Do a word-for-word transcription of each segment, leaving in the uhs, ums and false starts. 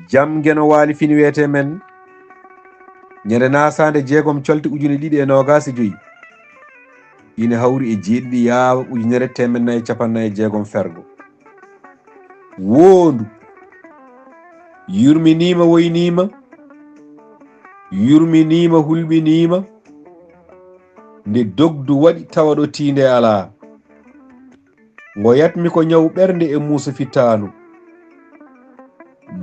Jam Geno Waali Fini wiyetee men, ñande naasaande jeegom colte ujune ɗiɗi e noogaas e joy, ina hawri e jeeɗiɗi yaawa ujunere teemedde nayi e cappanɗe nayi e jeegom fergo. Woondu yurminiima, woyniima, yurminiima, hulɓiniima, nde dogdu waɗi tawa ɗo tiinde alaa. Ngo yatmi ko ñaw ɓernde e muuso fittaandu.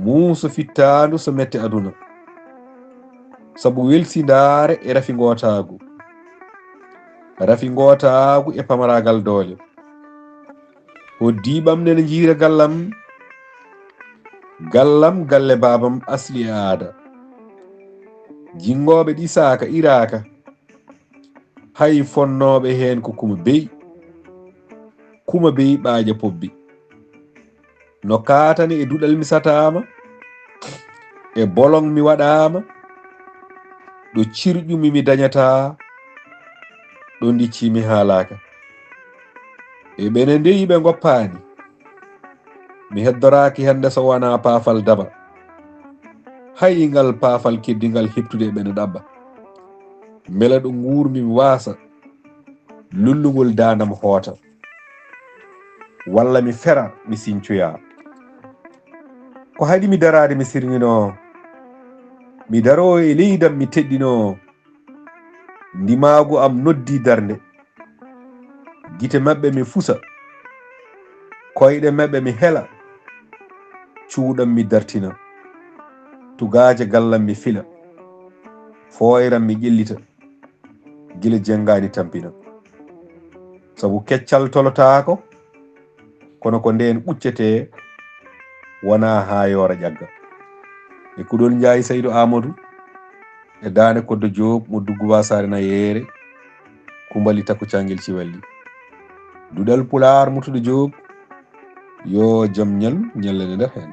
Muuso fittaandu so mette aduna. Sabu welsindaare e rafi ngootaagu. Rafi ngootaagu e pamaraagal doole. Hoddii ɓamde no jiira gallam. Gallam galle baabam asli e aada. Jinngooɓe ɗi saaka iraaka. Hay fonnooɓe heen ko kuma bey. Kuma bey ɓaaƴa pobbi. No kaatane e duɗal mi sataama, e bolong mi waɗaama, ɗo cirƴumi mi dañataa, ɗo ndicci mi haalaaka. E ɓene ndeyi ɓe ngoppaani. Mi heddoraaki hannde so wanaa paafal daba. Hay ngal paafal keddingal heɓtude e ɓene ɗabba. Mbela ɗo nguurmi mi waasa, lullungol daandam hoota. Walla mi fera, mi sincoya. Ko haɗi mi daraade mi sirŋinoo. Mi daroo e leydam mi teɗɗinoo. Ndimaagu am noddi darnde. Gite maɓɓe mi fusa. Koyɗe maɓɓe mi hela. Cuuɗam mi dartina. Tugaaje gallam mi fila. Fooyram mi ƴellita. Gila jenngaani tampina. Sabu keccal tolotaako, kono ko ndeen ɓuccetee, wonaa haa yoora ƴagga. E kuɗol Njaay Saydu Aamadu, e daande Koddo Joob mo Duggu Baasaare na yeere, Kumbali Takko Caangel Ciwalli. Duɗal Pulaar Murtuɗo Joob, yo jam ñal ñallane nder heen.